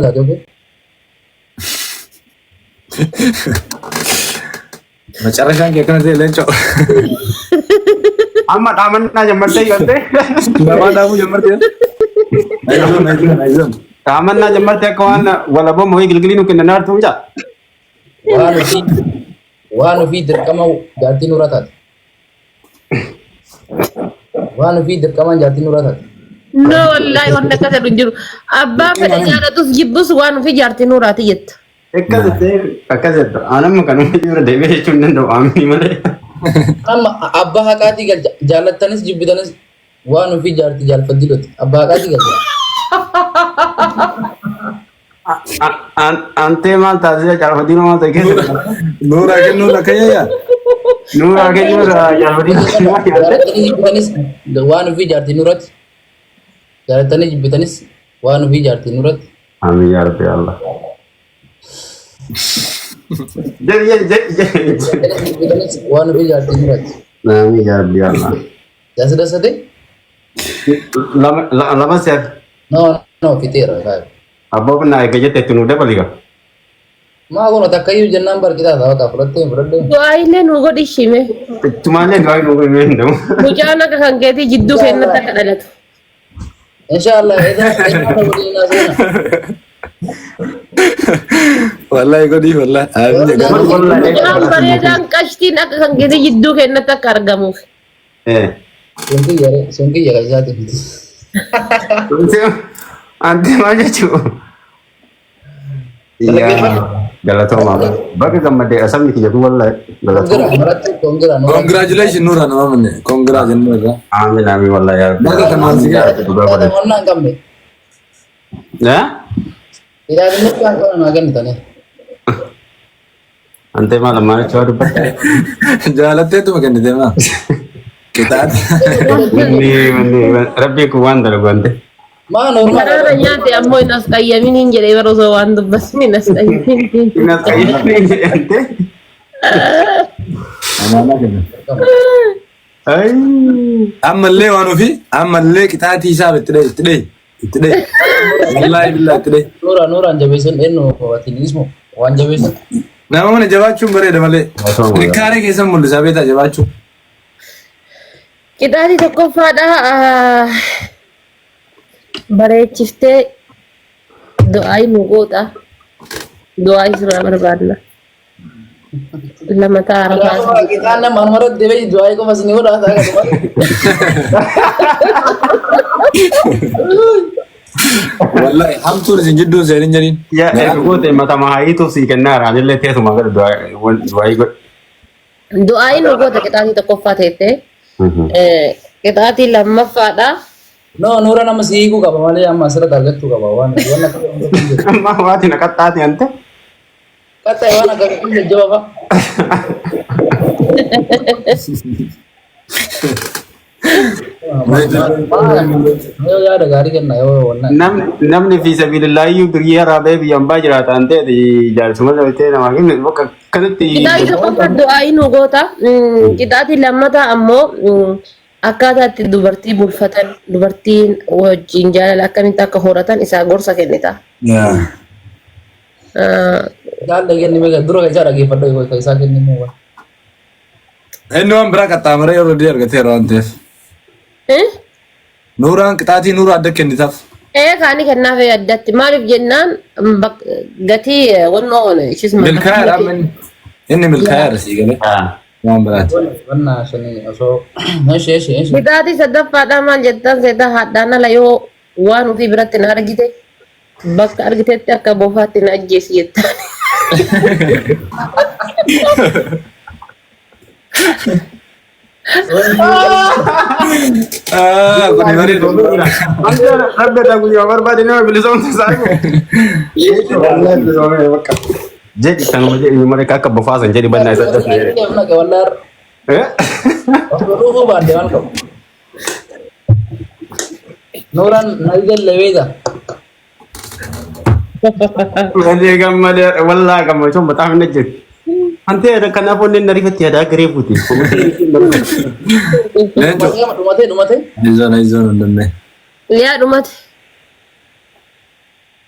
Dirqama taate okay. Macarashaan kee akkana ta'e leencoo. Amma dhaamannaa jammartee galtee. Namaa dhaamuu jammartee. Ayizoon ayizoon ayizoon. Dhaamannaa jammartee akka waan walaboon wayii gilgilii nu kennan artuu jaa. Waan ofii waan ofii dirqama jaartii nurra taate. Waan ofii dirqamaan jaartii nurra taate. No wallaahi wanti akkas jedhu hin jiru. Abbaan fedhe jaalatus jibbus waan ofii jaartii nuuraati jetta. Akkas jettee akkas jetta. Anamma kanuma jiru deebi'ee jechuun hin danda'u aamini malee. Amma abbaa haqaatii galcha jaalattanis jibbitanis waan ofii jaartii jaalfaddi lotti abbaa haqaatii galcha. Antee maal taasisa caalfadiinoo maal ta'e keessa? Nuuraa kennuun akka yayyaa. Nuuraa kennuun caalfadiinoo maal ta'e? Jaalattanii jibbitanis waan ofii jaartii nurratti. Jaalattanii jibbitanis waan ofii jaartii nurratti. Amiin yaa Rabbi Allah. Jedhi jedhi jedhi jedhi. Jaalattanii jibbitanis waan ofii jaartii nurratti. Amiin yaa Rabbi Allah. Jaarsi dasate? Lama lama si'aaf. No no fixeera kaayu. Abbaa bunaa eegga jette itti nuu dabali gaa. Maa kun takka iyyuu jennaan barqitaa ta'a bakka fudhattee hin fudhadhee. Du'aayilee nu godhi shime. Ittumaallee du'aa nuu himee hin dhabu. Mucaan akka kan keetii jidduu kennatti akka dhalatu. Inshallah edaa edaa waliin haasofna. Wallahi godhii wallahi. Amiin jedhaa. Mucaan bareedaan qashtiin akka kan keetii jidduu kennatti akka argamuuf. Sun kiyya re sun kiyya kan isaati miti. Anti maal jechuu? Yaa galatoomaa. Baga gammaddeedha sabni kiyya kun wallahi Kongira galatoomaa. maratti kongira nurratti. Congratulations Nuura nama manne. Congra jennu irraa. Amiin amiin wallahi yaa Rabbi. Baga kanaan si gahe. Dhugaa godhe. Wannaa hin qabne. Eh? Ilaalinni kan kana naa kennitanii. Antee maal ammaa jecha dubbatte? Jaalatteetuma kennite maa. Qixaati. Wanni wanni rabbii kun waan dalagu ante. Maa normaal. Karaarra nyaate ammoo hin as qayyamin hin jedhee bara osoo waan dubbatin hin as qayyamin. Inni as qayyamee jedhe ante. Amaanaa kenna. Ayii. Ammallee waan ofii ammallee qixaatii isaa itti dhahi itti dhahi itti dhahi. Wallaahi billaa itti dhahi. Nuura nuuraan jabeessan eenyu ati ismu waan jabeessan. Nama mana jabaachuun bareeda malee. Xinnikkaaree keessan mul'isaa beektaa jabaachuu. Qixaatii tokkoffaadha. Bareechiftee du'aa nu goota. Du'aa isirraa barbaadna. Lama ta'a arafaa. Qixaan nama anuma irratti deebi'ee du'aa qofa isin godhaa ta'a kan Wallahi hamtuun isin jidduun seenin jedhin. Yaa erga goote matama hayiituuf sii kennaa raanillee teessuma gadi du'aa godhe. Du'aa'iin nu goota qixaatii tokkoffaa teettee. Qixaatii lammaffaadha. No nuura nama si hiikuu qaba malee amma asirratti argachuu qaba waan waan akka Amma waati na qaxxaate ante. Qaxxee waan akka jajjaba fa'a. Yoo yaada gaarii kenna yoo wannaa. Namni namni fi sabilillahi biyya raabee biyya ambaa jiraata an ta'e jaarsuma ta'e namaa kennu bakka akkanatti. Qixaatii tokkoffaa du'aa'ii nu goota. Qixaatii lammataa ammoo akkaataa itti dubartii bulfatan, dubartiin wajjin jaalala akkamitti akka horatan isaa gorsa kennita. Jaalala kenni meeqa dura kan isaa dhaggeeffadhu kan isaa kenni immoo. Inni waan biraa qaxxaamuree yeroo dii argateera waan ta'eef. Eh? Nuuraan qixaatii nuura adda kennitaaf. Ee kaani kennaaf addatti maaliif jennaan gatii wannoo ishis Milkaa'eedha amma inni. Inni milkaa'eedha sii galee. Waan biraati. Wannaa shanii osoo eshi eshi eshi. Qixaatii sadaffaadhaa maal jettan seeta haadhaan ala yoo waan ofii biratti na argite bakka argitetti akka bofaatti na ajjeesi jettan. Ah, kuni bareedu. Rabbi irraa guyyaa barbaade nama bilisoomsa isaa. Wallahi bilisoomee bakka. Jedhi kanuma jedhi malee akka bofaasan jedhi bannaa isa adda jedhi. Eh? Osoo dhufuu baadde maal qabu? Nuuraan na jallee beekta. Malee gammadee wallaa gammachuun bataam hin ajjeetu. Antee kanaaf onneen na rifatti yaada garee fuuti. Leenco. Dhumatee dhumatee. Aizoon aizoon hundumne. Yaa dhumate.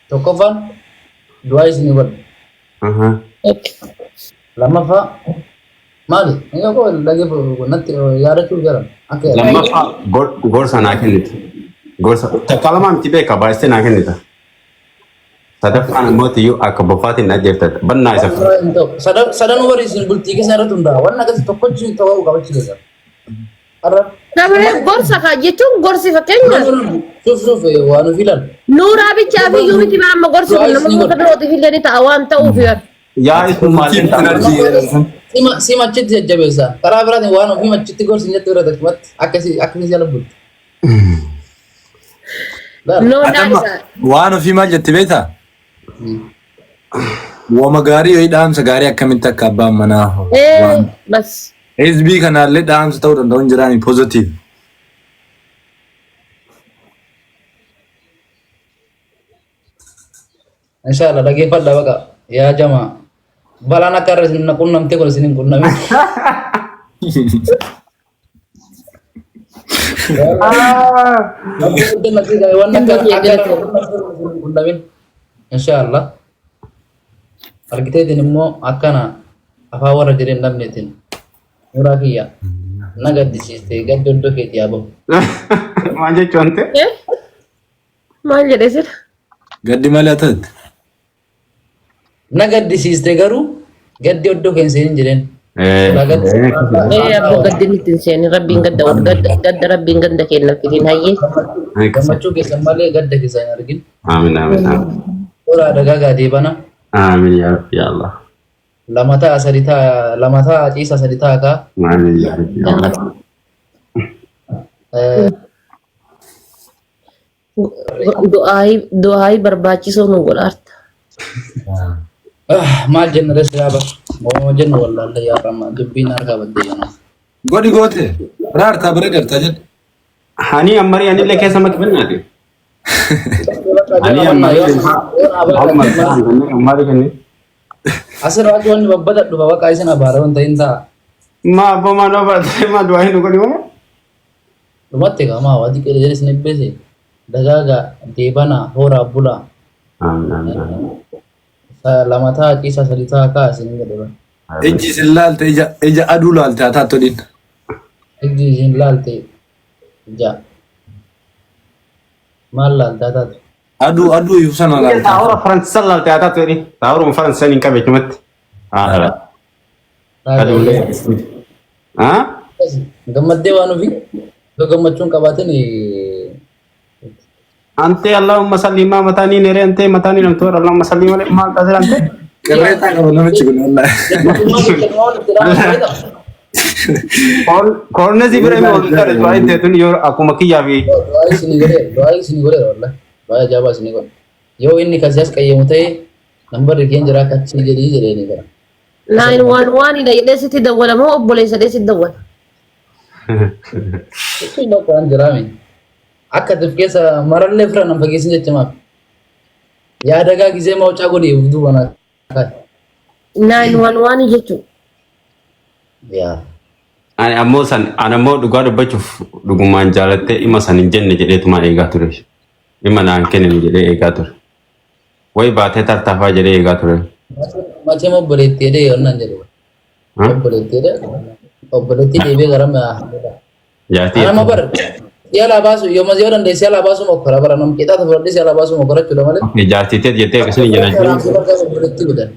Tokkoffaan. Du'aa isinii godha. Lammaffaa maali? Inni koo dhagee natti yaadachuuf jira. Akka Lammaffaa gorsa naa kennita. Gorsa takka lamaa miti beeka baay'istee naa kennita. Sadaffaan immoo tiyyuu akka boffaatiin na ajjeefta. Bannaa isa. Sadanuu warri isin bultii keessa irratti hundaa'a. Waan akkasii tokkochi ta'uu qabachi keessa. Har'a Dabalee gorsa kaa jechuun gorsi fakkeenyaaf suuf suuf waan ofii ilaal. Nuuraa bichaa fi iyyuu miti amma gorsi kun namoota birootiif illee ni ta'a waan ta'uuf yaa. Yaa isumaallee ta'a. Sima achitti jajjabeessa. Karaa biraatiin waan ofii achitti gorsi hin jettu irra takkumatti akkasii akkasii jala bulti. No Adamma naa isa. waan ofii maal jette beektaa? Wama gaarii yoo dhaamsa gaarii akkamitti akka abbaan manaa Ee waan bas. hizbii kanaallee dhaamsa ta'uu danda'u hin jiraani positive. Inshallah dhaggeeffadha baqa yaa jamaa. Balaan akka irra isin qunnamte kun isin hin qunnamin. Waan akka irra isin hin qunnamin. Inshallah. Argiteetiin immoo akkana afaan warra jedheen dhabneetiin muraa kiyya na gaddisiiste gaddi iddoo keetii haa bahu. Maal jechuun ta'e? Eh? Maal jedhe sila? Gaddi malee haa ta'utti. Na gaddisiiste garuu gaddi iddoo kee hin seenin jedheen. Silaa gaddi. Ee abboo gaddi nutti hin seenin rabbiin gadda gadda gadda rabbiin ganda kenna fidin hayyee. Gammachuu keessan malee gadda keessan hin argin. Aamin aamin aamin. Horaa dagaagaa deebana. Aamin yaa rabbi yaa Allah. Lama ta'a sadi ta'a lama ta'a ciisa sadi ta'a kaa. Aamin yaa rabbi yaa Allah. Du'aayii barbaachisoo nu godhaarta. Maal jenna rees yaa bar. Moo jennu wallaalle yaa ramma dubbiin harkaa baddee jenna. Godhi goote raartaa bira gartaa jedhe. Hani ammarii anillee keessa maki bannaati. Ani ammarii ammarii kenne. Asirraa wanni babbada dhufa bakka isin abaara wanta hin ta'a. Ma abbaa maa noo baatee maa du'aa hin godhi moo? Dhumatti egaa maa waa xiqqee jedhe isin eebbise dagaagaa deebanaa horaa bulaa Aamin aamin aamin. lama ta'a ciisa sadi ta'a kaa isin jedhe bara. Ijji isin laalte ija ija aduu laalte haa taatu dhiin. Ijji isin laalte ija maal laaltaa taatu? Aduu aduu ifu sana laalte. Taa'ura Faransiisan laalte haa taatu jedhi. Taa'uruma Faransiisan hin qabe chumatti. Haa. Aduulee. Haa? Gammaddee waan ofii yoo gammachuun qabaatin Antee Allahumma salli maa mataanii neree antee mataanii namtoora Allahumma salli malee maal taasisa antee? Qirreetaa qaba namichi kun wallaahi. Koornezi bira immoo ol taate du'aa itti tun yoo akkuma kiyyaa fi Du'aa isinii godheera du'aa isinii godheera wallahi du'aa ajaa'ibaa isinii godhe yoo inni kasii as qayyamu ta'e nambarri keenya jira akka achii jedhii jedheenii gara. Nine one one dha jedhee sitti dawwala moo obboleessa jedhee sitti dawwala? Jechuun bakka waan jiraame. Akka tif keessa marallee fira nan fageessin jecha maaf. Yaadagaa gizee mawcaa godhi of duuba naa kaa'e. Nine one one jechuudha. Yaa. Ani ammoo san ani ammoo dhugaa dubbachuuf dhugumaan jaalattee dhimma san hin jenne jedheetumaan eegaa ture. Dhimma naan kennine jedhee eegaa ture. Wayi baatee tartaafaa jedhee eegaa ture. Macheem obboleettii jedhee yoonnaan jedhu. Obboleettii jedhee obboleettii deebi'ee gara Jaartii. Anama bar si'a baasu yoo yoo dandeesse si'a baasu mokkora bara nam qixaata fudhadhee si'a baasu mokkora jechuudha malee. Okay, jaartii teet jettee akkasii hin Karaa jedhan. barkaa obboleettii godhan.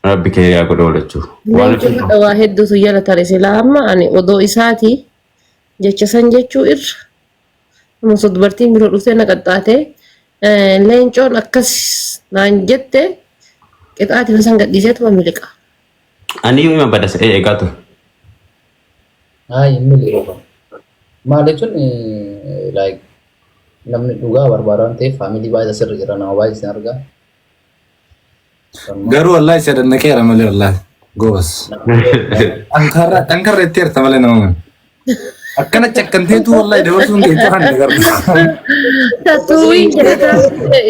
Rabbi kee yaa godhu oolachuu. Waan Leencoo hadha waa hedduutu jala tare silaa amma ani odoo isaati jecha san jechuu irra osoo dubartiin biroo dhuftee na qaxxaate leencoon akkas naan jette qixaatiin san gadhiiseetuma miliqa. Ani yoo hima badasa eegaa ture. Haa hin miliqu. Maal jechuun like namni dhugaa barbaada waan ta'eef faamilii baay'ee asirra jira nama baay'ee isin argaa. Garuu wallaahi si adannaqeera malee wallaahi. Goobas. Dhankarra dhankarra itti eerta malee nama mana. Akkana cakkanteetu wallaahi dabarsuun keetu kan agarra. Tattuuwwiin jedhata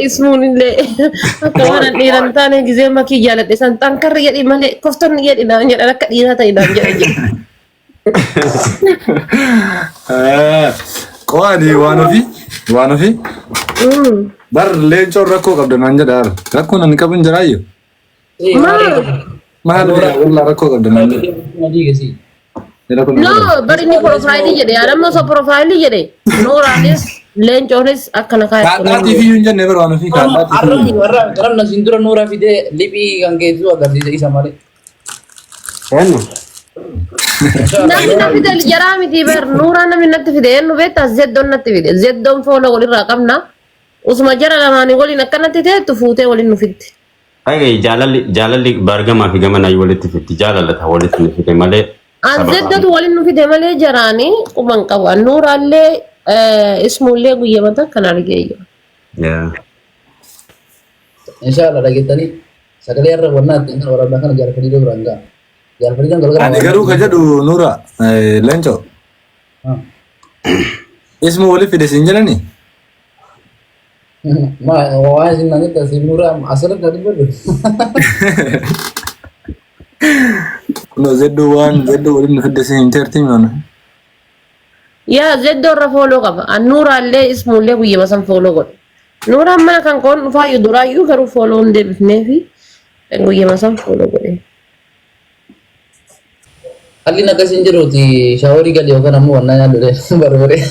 ismuun illee akka waan dhiira hin taane gizee makii jaaladhe san xankarri jedhi malee koftonni jedhi naan jedhan akka dhiiraa ta'e naan jedhan jedhe. Qo'ani waan ofii waan ofii. Bar leencoon rakkoo qabda naan jedha har. Rakkoon ani qabu hin jiraayyuu. Maal? Maal wallah rakkoo qabda naan jedha. No, bari inni profile jedhe. Yaadamma osoo profile jedhe. Nuuraanis leencoonis akkana kaa'e. Kaadhaatiif iyyuu hin jenne bara waan ofii kaadhaatiif iyyuu hin jenne. Arra arra siin dura nuura fidee liphii kan geessu agarsiisa isa malee. Eenyu? Namni na fide jaraa miti bar nuuraa namni natti fide eenyu beektaa zeddoon natti fide zeddoon fooloo walirraa qabna usuma jara lamaanii waliin akkanatti teettu fuutee waliin nu fidde. Dhaga'i jaalalli jaalalli baargamaa fi gamanaa walitti fiddi jaalalata walitti nu fide malee. An sababa- zeddatu waliin nu fide malee jaraanii quban qabu. An nuuraallee ismuullee guyyama takkan argee jira. Yeah. Inshallah dhageettanii sagalee irra wannaa ittiin kan waraabaa kana jaalfadii biraan ga'a. Jaalfadii galgala. Ani garuu ka jedhu Nuura leencoo ismu wali fide siin jedhani Ma waan isin naan jettan siif nuura asirratti haa dubbadhu. No zedduu waan zedduu waliin nu fidde siin hin teertii mi'oona. Yaa zeddoo irra fooloo qaba. An nuuraallee ismuullee guyyama san fooloo godhe. Nuuraan mana kan koon dhufaayyuu duraayyuu garuu fooloo hin deebifneefi guyyama san fooloo godhe. Halli akkas hin jiruuti shaaworii gali yookaan ammoo wannaa nyaadhu barbaree.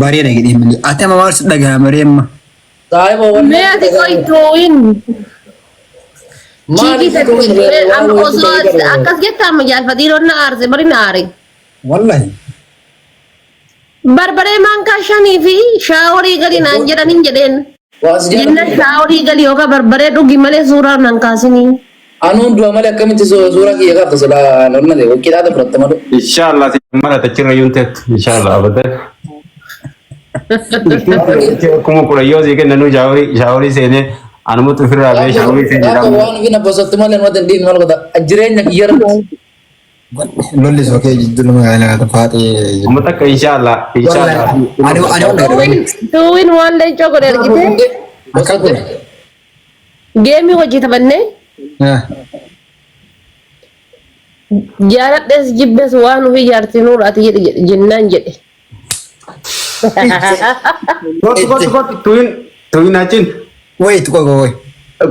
Bareeda jedhee malee. Ati amma maal si dhaga'ama ree amma? Saahiba wanni. Mee ati qoy too'in Maali chiikii kun amma osoo akkas jetta amma jaalfatiiroon na aarse bari na aare. Wallahi. Barbaree maankaa shanii fi shaaworii gali naan jedhan hin jedheen. Waas Jennaan shaaworii gali yookaan barbaree dhugi malee suuraa nan kaasinii. Anuun du'a malee akkamitti suuraa kiyya kaafta silaa lonna ta'e qixaata fudhatta malee. Inshallah si mara tachirra yuun teettu inshallah abadan. Akkuma kudha yoo sii kennanuu shaaworii shaaworii seenee anumatu ofirraa ba'ee shaaworii seenee Gaafa jedhamu. waan ofii na bosottu malee namatti hin dhiifne maal godha jireenya kiyya irratti. Lolli sokee jidduu magaalaa faaxee. Amma takka inshallah inshallah. Ani ani waan Tuwin tuwin waan leencoo godhe argite Akka godhe. geemii hojii taphannee jaaladhees jibbees waan ofii jaartii nuuraati jedhe jennaan jedhe. Kottu kottu kottu tuyin tuyin achiin. Wait, qoy qoy qoy.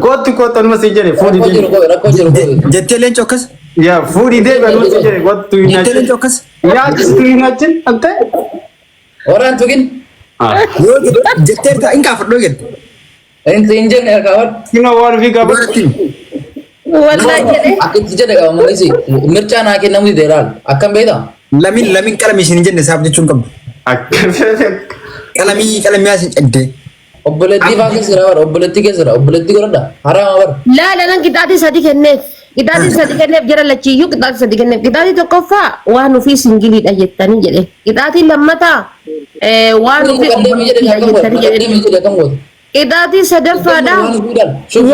Kottu kottu anuma sii jedhe fuudhi Rakkoo jiru deebi. qoy rakkoo jiru qoy. Jettee leencoo akkas? Yaa fuudhi deebi anuma sii jedhe kottu tuyin Jettee achiin. leencoo akkas? Yaa tuyin achiin ante. Warraan tuqin Yoo jettee hin kaafadhoo jette. hin jenne harkaa Kino waan ofii qaba. Wallaa jedhe. Akkitti jedhe qaba mul'isi mircaa naa kennamu dide laal akkam beektaa? Lamin lamin qalamii isin hin jenne isaaf jechuun qabdu. Qalamii qalamii as hin caddee. Obboleettii faa keessa jira bara obboleettii keessa jira obboleettii godhadha haraama bara. Laala nan qixaatii sadi kenneef. Qixaatii sadi kenneef jara lachiiyyuu qixaatii sadi kenneef. Qixaatii tokkoffaa waan ofii singiliidha jettanii jedhe. Qixaatii lammataa waan ofii Qaddeemi jedhe obboleettiidha akkam godha jettanii jedhe. qaddeemi jedhe akkam godha. Qixaatii sadaffaadha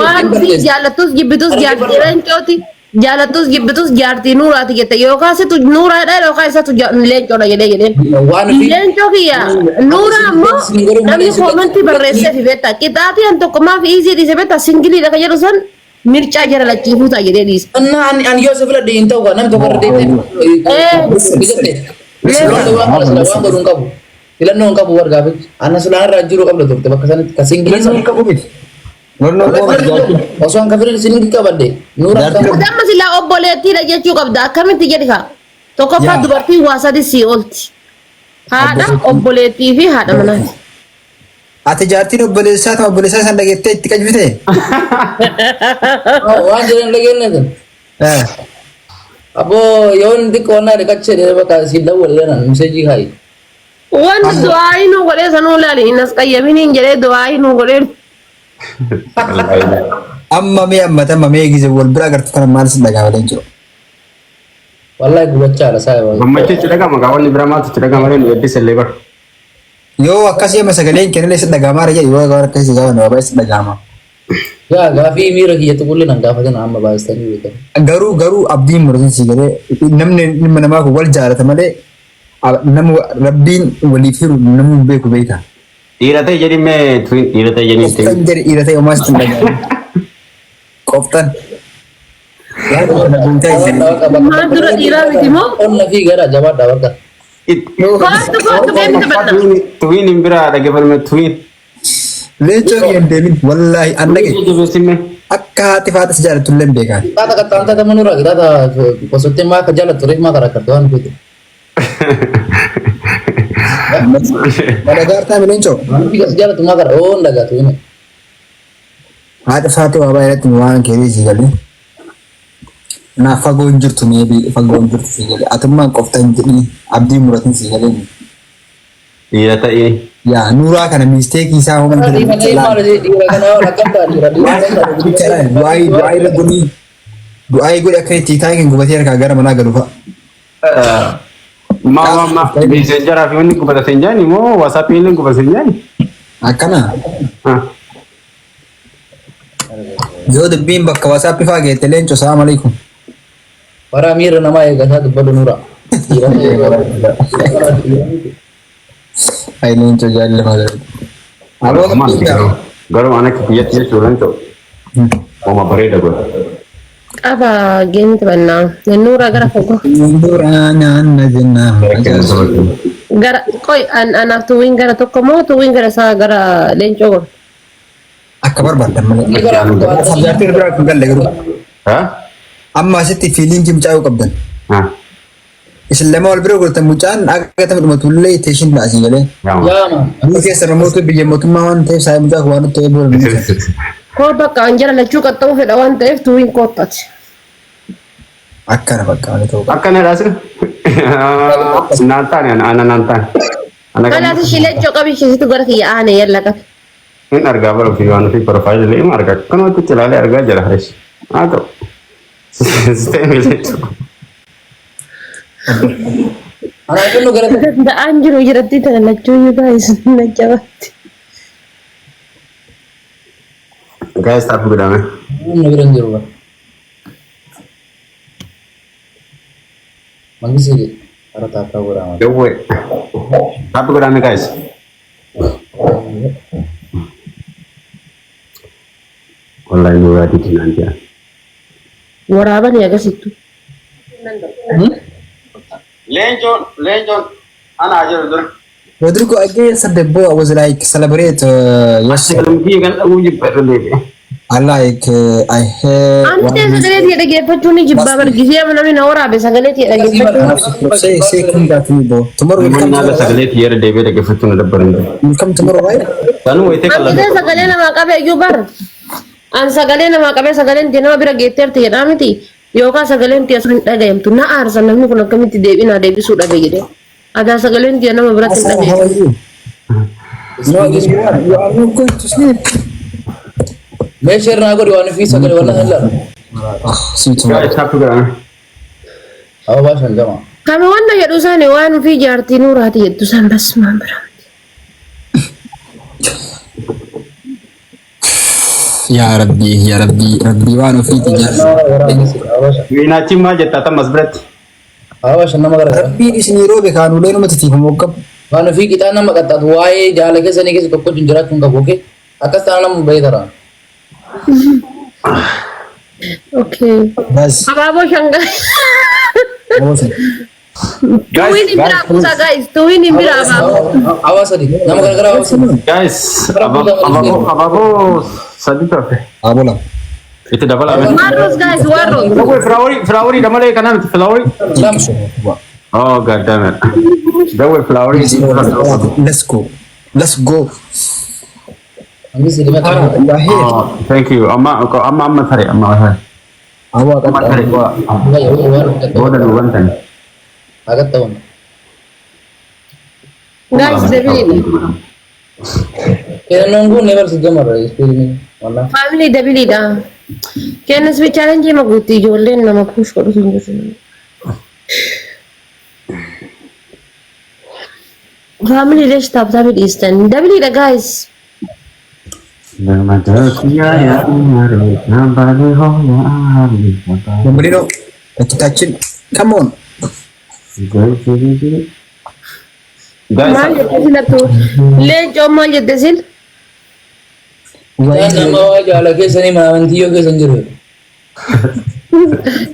waan ofii jaallattus jibbitus jaartii leencooti. Jaallattus jibbitus jaartii nuuraati jette yookaan situ nuuraadha yookaan isatu leencoodha jedhee jedheen. Waan ofii Leencoo kiyya nuura ammoo namni koomentii barreessee fi beektaa qixaatii an tokko maaf iizii dhiise beektaa singiliidha kan jedhu san mircaa jara lachiifuu ta'a jedhee dhiise. Anna ani ani yoo si filadhe hin ta'u namni tokko irra deemtee jette. Waan godhu hin qabu. Filannoo hin qabu warra gaafichi. Anna silaan irraa jiru qabda turte bakka sanitti ka singilii Filannoo hin qabu miti. Filannoo qabu miti. Osoo an ka filadhe singilii qabadhe nuura Jaartii Ati amma silaa obboleettiidha jechuu qabda akkamitti jedhi kaa tokkoffaa Yaa. dubartiin waa sadi sii oolti. Haadha obboleettii fi haadha manaati. Ati jaartiin obboleessaa ta'u obboleessaa san dhageettee itti qajbite? Waan jedhan dhageenye sun. Abboo yoo inni xiqqoo onnaa dhiqachee dheedha bakka siin dawwale jedhan miseejii kaayi. Wanti du'aayii nuu godhee sanuu ilaali hin as qayyaminiin jedhee du'aayii nuu godhee. Amma mee amma amma mee gize wal bira agartu kana maal sin dhaga'ama leencoo? Wallahi gubachaadha saayiba. Gammachuu itti dhagama gaa wanni biraa maaltu itti dhagama ree nu eebbisa illee bara. Yoo akkasii amma sagaleen kennillee sin dhaga'amaa ree jedhi yoo akkasii gaafa nama baay'ee sin dhaga'ama. Yaa gaafii miira kiyya tuqulli nan gaafatin amma baay'istanii beekan. Garuu garuu abdiin murasin si galee namni ilma namaa kun wal jaalata malee nama rabbiin waliif hiru namni hin beeku beeka. Dhiira ta'e jedhi mee dhiira ta'e jedhi Qoftan jedhi dhiira ta'e homaa sitti hin dhaga'amu. Qoftan. Yaada kana guutaa hin jedhin. Maal dura dhiiraa miti moo? Onna fi gara jabaadha bakka. Kootu kootu geemni taphanna. Tuwiin hin biraa dhaggeeffame tuwiin. Leencoo kiyya hin deemin wallaahi an dhage Jabeessime. akka haati faata si jaalattu illee hin beekan. Qixaaxa qaxxaamtaa ta'uu nurraa qixaaxa qosottee maa akka jaallattu reef maa karaa kartu waan feete. Madagaartaa mi leencoo? Waan fi kas jaallattu maa karaa oon dhagaatu inni. Haadha faate waa baay'eetti waan keerii si galee. Naa fagoo hin jirtu meebii fagoo hin jirtu si galee. Atummaan qofta hin jedhii abdii muratin si galee. Dhiira ta'ee. Yaa nuuraa kana misteekii isaa hooma Dhiira maal dhiira kana akkam ta'a dhiira dhiira. Du'aayii du'aayii irra godhii du'aayii godhi akka itti taa'ee kan gubatee harkaa gara manaa galu fa'a. Ma ma ma Messengeraa fi wanni gubata hin jaani moo WhatsApp illee gubata hin jaani? Akkana yoo dubbiin bakka WhatsApp fa'aa geette leencoo salaam alaikum. Bara miira namaa eegataa dubbadhu nurra. Dhiira. Ay leencoo jaallama. Aboo Garuu ana kiyyatti jechuudha leencoo. Oma bareeda godha. Qaba geemni taphannaa. Nuuraa gara fagoo. Nuuraa nyaanna jennaan. Gara qoy anaaf tuwiin gara tokko moo tuwiin gara isaa gara leencoo godhu. Akka barbaadan malee. Jaartiin biraa kan galle garuu. Amma asitti feelingii mucaa yoo qabdan. Isin lama wal bira godhatan mucaan akka ta'e dhumatullee teeshin baasii galee. Yaama. Biyyi keessa namoota biyya mootummaa waan ta'eef saayii mucaa kun waan ta'eef booda ni Koo bakka an jala lachuu qaxxa'uu fedha waan ta'eef tuwiin koottati. Akkana bakka malee ta'uu qaba. Akkana dhaasir. Naan taane ana naan taane. Ana kan Kanaaf ishii leencoo qabi isheesitu gara kiyya aane yalla qabi. hin argaa bara ofii waan ofii profaayilii illee argaa akkanumatti ilaalee argaa jira. Haa ta'u. Sisteemii leencoo. Anaa kennu gara Danda'aan jiru jiratti tana lachuu iyyuu baay'isu na jabaatti. Guys, tap godhame. Humna bira hin jiru bara. Mangisii hara taakkaa godhama. Jawwe. Tap godhame guys. Wallahi nuuraa didi naan jedhan. Waraabanii agarsiistu. Leencoon leencoon anaa jedhu dura. Rodrigo against the boy I was like celebrate yes Sagalumtii kan dhabuu jibba irra deebi'e. I like I heard Ani sagalee tiyya dhaggeeffachuu ni jibbaa bargisee amma namni na waraabe sagalee tiyya dhaggeeffachuu. Say say come back to me bro. Tomorrow will come Naga tomorrow. sagalee tiyya irra deebi'ee dhaggeeffachuu na dabbaran. Will come tomorrow, right? Sanuu wayitee Ani qal'aa. sagalee namaa qabee iyyuu bar. An sagalee namaa qabee sagaleen tiyya nama bira geetteerti jedhaa miti. Yookaan sagaleen tiyya sun hin dhagayamtu. Na aarsa namni kun akkamitti deebinaa deebisuu dhabe jedhee. Adaa sagaleen tiyya nama biratti hin How dhagayamtu. are you? No, you are not going to sleep. Meeshaa irraa godhi waan ofii sagalee waan hin laala. Ah, see you tomorrow. Guys, tap godhame. Ababaa shan gama. Kami wanna jedhu isaani waan ofii jaartii nuuraati jettu isaan bas maan bira. Yaa Rabbi, yaa Rabbi, Rabbi waan ofiiti jaarsa. Wiinaachiin maal jettaa tammas biratti? Ababaa shan nama gargaara. Rabbiin isin yeroo beekaan ulee nama titiifamu qabu. Waan ofii qixaa nama qaxxaatu waa'ee jaala keessanii keessa tokko wajjin jiraachuu hin qabu. Okay? Akkas taana nama bahee taraa. Okay. Bas. Abaaboo shangaa. Tuwiin hin biraa buusaa guys. Tuwiin hin biraa abaaboo. Hawaasa sadi. Nama gargaara hawaasa sadi. Guys, abaaboo abaaboo sadi tafe. Abaaboo lama. Itti dabalame. Warroos guys warroos. Jawwe flowerii flowerii malee kanaa miti flowerii. Lama. Oh god damn it. Jawwe flowerii. Let's go. Let's go. Mangisii dhimma kana. You are here. Oh, thank you. Amma amma amma tare amma tare. Awwa Amma tare. Booda nu bantan. Agat ta'uun. Guys dabiliidha. Kennoon kun never si gamarra. Wallah. Family dabiliidha. Kennis challenge ma guutti ijoolleen nama push godhutu hin jiru. Family leesh tap tapii dhiistan. Dabiliidha guys. Bombolino. Takkitaachin. Come on. Maal jette sinattu? Leencoo maal jette sin? Nama waa jaala keessanii amantiyyoo keessa hin jiru.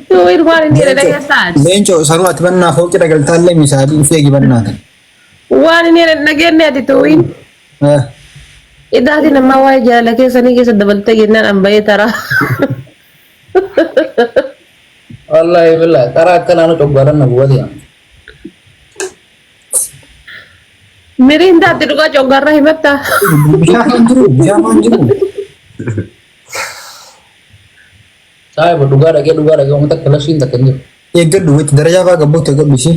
Tuwiin waan inni jedhe dhageessaati. Leencoo sanuu ati bannaa fooqii dhagaltaallee misaalii dhufee gibannaa. Waan inni jedhe dhageenye ati tuwiin. Idaatiin ammaa waa'ee jaalala keessanii keessa dabaltee jennaan an bahee taraa. Wallaahi billahi karaa akkanaa nu coggaadhaan na gubate. Miriin taatti dhugaa coggaarraa himattaa. Bishaan jiru bishaan jiru. Saayiba dhugaa dhagee dhugaa dhagee uummata akka lashiin takka hin jiru. Eeggadhu wayita darajaa fa'aa gabbuutti eeggadhu ishee.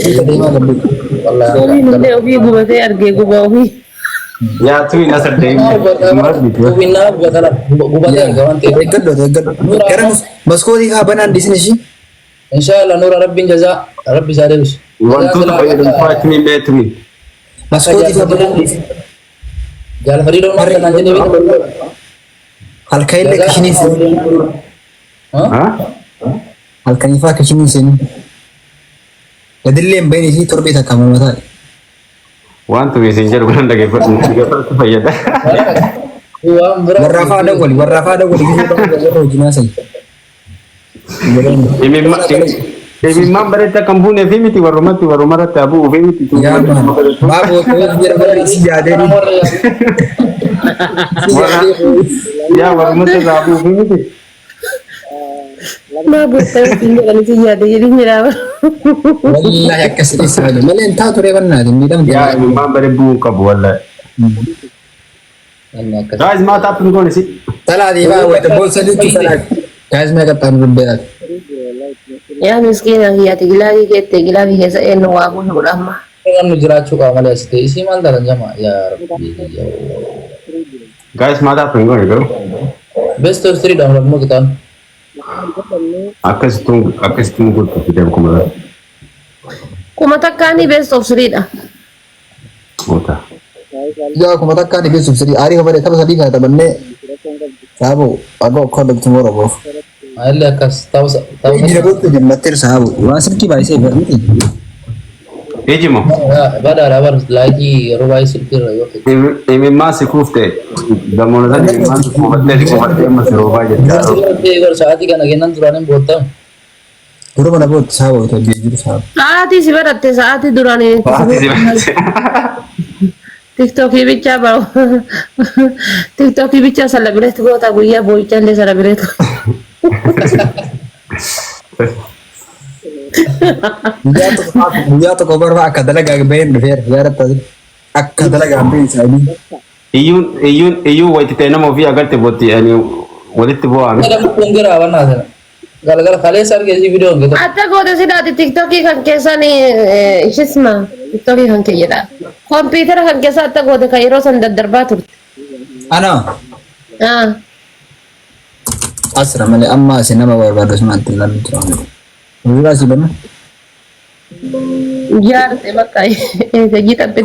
Hiika deemaa gabbuutti. Wallaahi. Tuwiin illee ofii gubatee argee gubaa ofii. Yaa tuyin asir deemee. Tuwiin nama gubata gubatee arga waan ta'eef. Eeggadhu eeggadhu. Gara maskootii haa banaan dhiisin ishee. Inshallah Nura Rabbiin jazaa Rabbi isaa deebisu. Wantoota fayyadamtuu achii mee tuyin. Maskootii haa banaan dhiisin. Jaalfadii doon akka naan jennee beektu. Halkan illee kishinii seenuu. Halkanii fa'aa kishinii seenuu. Gadillee hin bahin ishii torbee takka mataa. Waan tuyin isin jedhu kan dhaggeeffatu dhaggeeffatu fayyada. Waan biraa. Warraa fa'aa dawwali warraa fa'aa dawwali gisee warra hojii naasani. Imimmaan bareetti akka hin buunee fi miti warrumatti warrumarratti haa bu'uu fi miti. Yaa maal baaboo ta'ee jira barri isi yaadee ni. Yaa warrumatti irraa bu'uu fi miti. Maa gootee ittiin jedhanii si yaade jedhin jedhaa. Wallaahi akkas dhiisa malee malee hin taatu ree bannaatiin miidhamte. Yaa imimmaan baree bu'uu hin qabu wallaahi. Guys maa taappi goone si. Salaatii fa'aa wayita boolsa jechuun salaati. Guys mee qaxxaamu dubbeedhaati. Yaa miskiina kiyyaati gilaafii keette gilaafii keessa eenyu waa buusu godha amma. Namni jiraachuu qaba malee as ta'e isii maal taatan jama yaa rabbi. Guys maa taappi goone garuu. Best of three dhaan lammuu qitaan. Akkasittuun akkasittuun guutuu fidee kuma. 1000 best of three dha. Oota. Yaa 1000 best of three aarii kabaree tapha sadii kana taphannee saaboo agoo call of tomorrow boof. Maalli akkas tapha Jira gootu jennatteer saaboo waan silkii baay'isee miti. Ejimo. Badaadha bar laayikii yeroo baay'ee silkii irra yoo ta'e. Imimmaan si kuufte gamoona sana imimmaan si kuufattee si kuufattee amma si roobaa jechaa. Bar sa'aatii kana kennan duraan hin boottamu. Gurba mana bootti saaboo itoo jiru saaboo. Sa'aatii si baratte sa'aatii duraan Sa'aatii si baratte. Tiktookii bichaa bara tiktookii bichaa celebrate goota guyyaa boo'ichaa illee celebrate. Guyyaa tokko barba akka dalagaa baheen dhufeera yaadatta akka dalagaa baheen saayidii. Iyyuun iyyuun iyyuun wayitti ta'e nama ofii agarte bootti ani walitti bu'aame. Jedhamu kun gara bannaa sana. Galgala kaleessa argee si viidiyoon gata. Atta goote sidaati tiktookii kan keessan ishisma tiktookii kan kee jedha. Kompiitara kan keessa atta goote kan yeroo san daddarbaa turte. Ana Ah. asira malee amma asi nama barbaadu asumaan itti ilaalu jira. Suuraa asii banna. Jaarte bakka eegajii xaphite.